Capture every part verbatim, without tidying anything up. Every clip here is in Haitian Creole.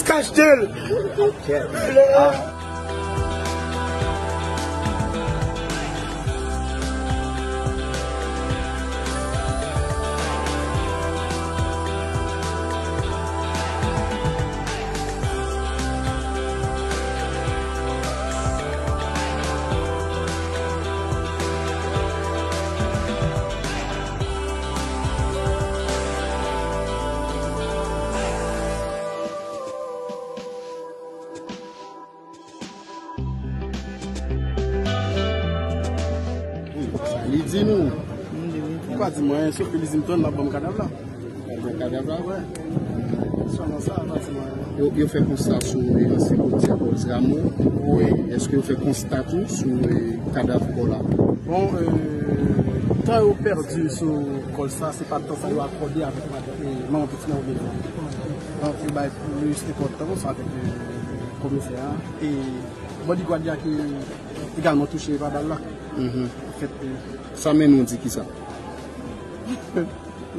Jiskachte l. Wi, sa li di nou. Li pa di mwen anyen, sof ke li di m tann l ap ban m kadav la. L ap ban m kadav la? Wè. Sèlman sa, li pa di mwen anyen. Yo, yo fè konsta sou, e, ansyen polisye Paul Rameau. Wi. Èske yo fè konsta tou sou, e, kadav kò la? Bon, e, tan yo pèdi sou kò sa, se pa tan sa yo akòde avèk madanm, e, manman pitit mwen oubyen. Donk, yo bay plis enpòtans avèk, e, komisè a. E bodyguard la ki egalman touche pa bal la. Mhm. Anfèt, e, sa mennen w di kisa?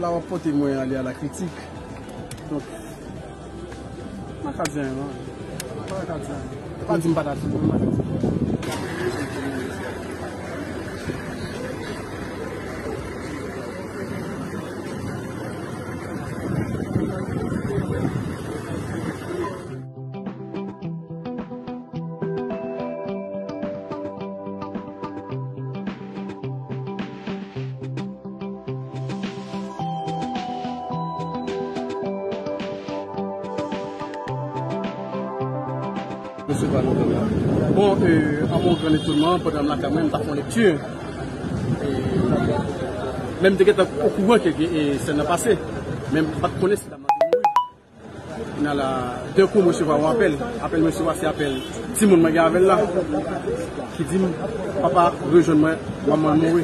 La w ap pote mwen ale a la kritik. Donk, m pa ka di anyen, non. M pa ka di anyen. Pa di m pa ta di, non, m pa ka di. Bon, euh, à mon grand étonnement, pandan m lakay mwen, m t ap fè yon lekti. E, men m te gentan okouran ke, e, sèn nan pase. Men m pa t konnen si dam nan te mouri. Kounye a la, d'un coup, m resevwa yon apèl. Apèl m resevwa, se apèl timoun mwen gen avè l la, ki di m, "Papa, rejwenn mwen, manman l mouri."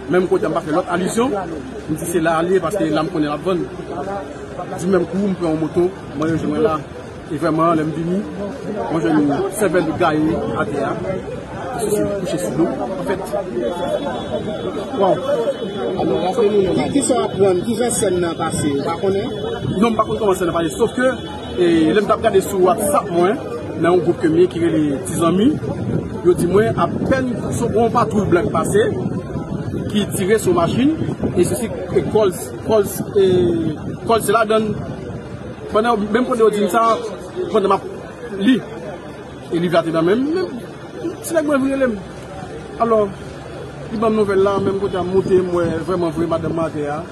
Menm kote a, m pa fè lòt alizyon, m di se la l ye, paske la m konnen l ap vann. Di menm kou, m pran yon moto, mwen rejwenn mwen la. E vrèman, lè m vini, mwen jwenn sèvèl li gaye atè a. Li kouche sou do. Anfèt, waw. Alò, raple nou non. Ki, ki sa w aprann? Ki jan sèn nan pase? Ou pa konnen? Non, m pa konn kòman sèn nan pase. Sof ke, e, lè m t ap gade sou WhatsApp mwen, nan yon gwoup ke m ye ki rele Ti Zanmi, yo di mwen apèn sou yon patwouy blan ki pase, ki tire sou machin, e sesi, e Coles, Coles, e Coles se ladann. Pandan, menm pandan yo di m sa, pandan m ap li, e liv la te nan men m, menm, ti nèg mwen vin rele m. Alò, li ban m nouvèl la, menm kote a m moute, m wè vrèman vre madanm mwen atè a.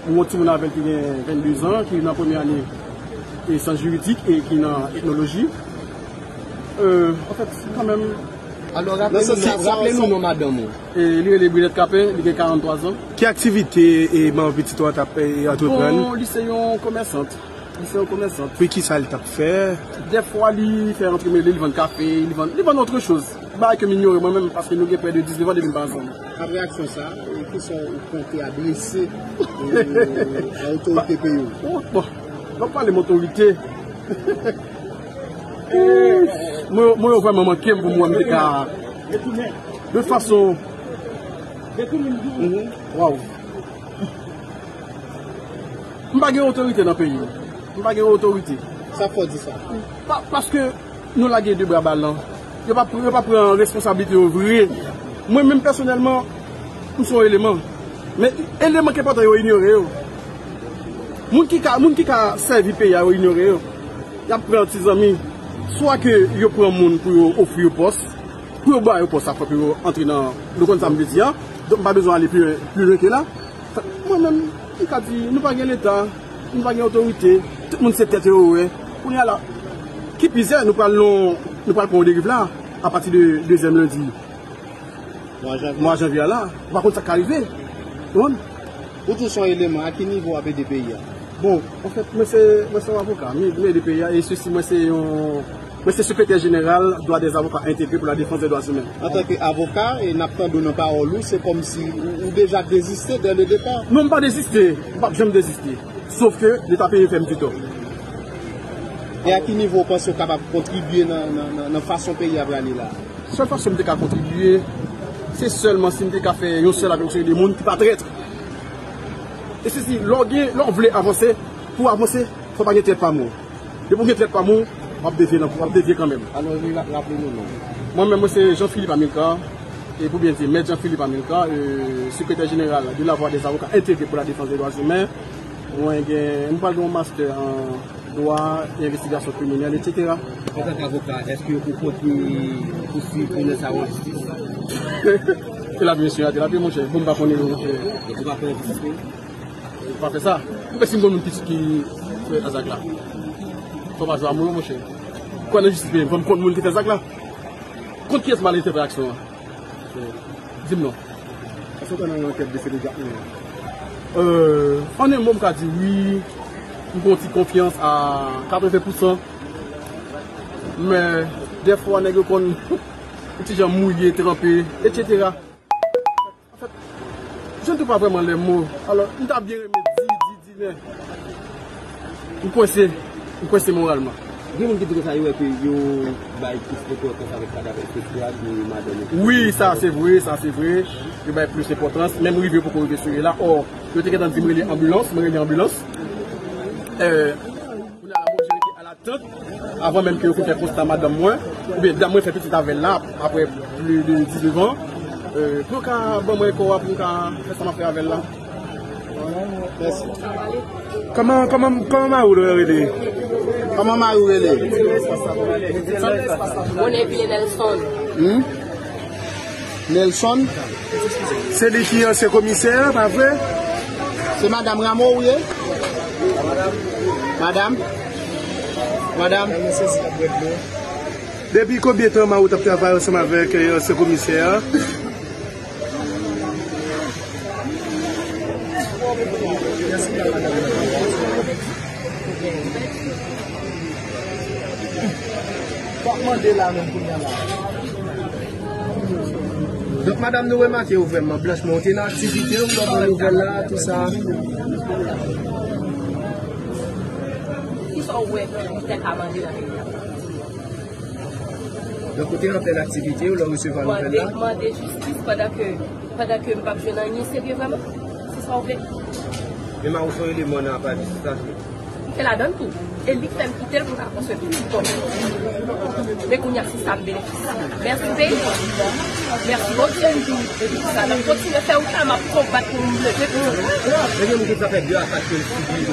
M wè yon timoun avè l ki gen vennde zan, ki nan premye ane e syans jiridik e ki nan etnoloji. Euh, anfèt, kanmenm, alò, raple nou, raple nou non madanm ou. E, li rele Brilette Capin, li gen karanntwa zan. Ki aktivite, e, manman pitit ou an t ap, e, antreprann? Bon, li se yon komèsant. Li se yon komèsant. Pou ki sa l t ap fè? Dèfwa, li fè antremele, li vann kafe, li vann, li vann otre choz. Bagay ke m inyore mwen menm, paske nou gen prè de diznèf an depi n pa ansanm. Apre aksyon sa, e, ki sa w konte adrese, e, a otorite peyi w? Oh, bon, w ap pale m otorite. Mwen, mwen yo vrèman manke m pou mwen, m te ka. De tout fason, mhm, waw. M pa gen otorite nan peyi m. M pa gen otorite. Sa fè w di sa? Pa, paske nou lage de bra balan. Yo pa, yo pa pran responsablite yo vre. Mwen menm pèsonèlman, m se yon eleman. Men eleman ki enpòtan yo inyore yo. Moun ki ka, moun ki ka sèvi peyi a yo inyore yo. Y ap pran Ti Zanmi. Swa ke yo pran moun pou yo ofri yo pòs, pou yo ba yo pòs sa fò pou yo antre nan, nou konn sa m vle di a. Donk m pa bezwen ale pi lwen, pi lwen ke la. Mwen menm, m ka di, nou pa gen leta, nou pa gen otorite, tout moun se tèt yo yo wè. Kounye a la, ki pi zè, nou pral non, nou pral pran yon deriv la, apati de dezyèm lendi mwa janvye a la, ou pa konn sa k ka rive. Ou konprann? Ou tou se yon eleman, a ki nivo w ap ede peyi a? Bon, anfèt, mwen se, mwen se yon avoka, m, m ede peyi a, e sesi, mwen se yon, Mwen se sekretè jeneral Dwa dè Avoka Entegre pou la Defans dè Dwa Imen. Antanke avoka, e n ap tande w nan pawòl ou, se kòmsi ou, ou deja deziste dè le depa. Non, m pa deziste. M p ap janm deziste. Sof ke Leta peyi m fè m di tò. E a ki nivo w panse w kapab kontribye nan, nan, nan, nan fason peyi a prale la? Sèl fason m te ka kontribye, se sèlman si m te ka fè yon sèl avèk yon seri de moun ki pa trèt. E se si, lè w gen, lè w vle avanse, pou w avanse, fò pa gen trèt pami w. Depi w gen trèt pami w, w ap devye nan, w ap devye kanmenm. Alò, raple nou non. Mwen menm, mwen se Jean Philippe Amilcar, e pou byen di, Mèt Jean Philippe Amilcar, euh, sekretè jeneral de la Voix des Avocats Intégrés pour la Défense des Droits Humains. Mwen gen, mwen pral gen yon master an dwa e envestigasyon kriminèl, etsetera. Antanke avoka, èske ou konte pou swiv pwosè sa yo an jistis? Te la, mesye, te la, monchè. Bon, m pa konnen, monchè. Donk, ou pa pè enjistis, non? Ou pa fè sa. Ou pè si m konn moun ki, ki fè zak la. Fò pa jwe a mo yo, monchè. Kwè nan jistis, men fò m konn moun ki fè zak la. Kont kiyès m al entèprete aksyon an? Di m non. Èske w kwè nan lankèt de Federico Jacquelin? Euh, an en mo, m ka di wi, m gen yon ti konfyans a katreven pousan. Men, dèfwa, nèg yo konn yon ti jan mouye, tranpe, etsetera. Anfèt, je ne trouve pas vraiment les mots. Alò, m ta byen renmen di, di, di, men m kwense, m kwense moralman. Gen moun ki di konsa yo wè ke yo bay plis enpòtans avèk kad avèk festival ke madanm yo. Wi, sa se vre, sa se vre. Yo bay plis enpòtans. Men m rive poko rive sou yo la. Ò, yo te gentan di m rele anbilans, mwen rele anbilans. Euh, kounye a la, m oblije rete alatant, avan menm ke yo fin fè konsta madanm mwen, oubyen dam mwen fè pitit avè l la, apre plis de diznèf an, euh, pou yo ka ban mwen kò a, pou m ka fè sa m ap fè avè l la. Mèsi. Kòman, kòman, kòman mari w rele? Kòman mari w rele? Mon epi Nelson. Hmm? Nelson? Se li ki ansyen komisè a, pa vre? Se madanm Rameau ou ye? Madanm? Madanm? Depi konbyen tan mari w t ap travay ansanm avèk, eh, ansyen komisè a? Donk, madanm, nou remake w vrèman blanch, men w te nan aktivite, w pran nouvèl la, tou sa. Kisa w wè ki te ka mande nan peyi a? Donk, ou te an plèn aktivite w lè w resevwa nouvèl la? Mande, mande jistis pandan ke, pandan ke m p ap jwenn anyen serye vrèman. Se sa w vle? Men mari w se yon eleman nan aparèy jistis la tou. M te ladan l tou. E li k fè m kite l pou l ka konstwi pitit kò m. Men kounye a, se sa m benefisye. Mèsi peyi mwen. Mèsi Bondye. E pou sa, n ap kontinye fè wout la, m ap konbat pou m leve pitit mwen. Men gen moun ki di sa fè de a kat ke l sibi.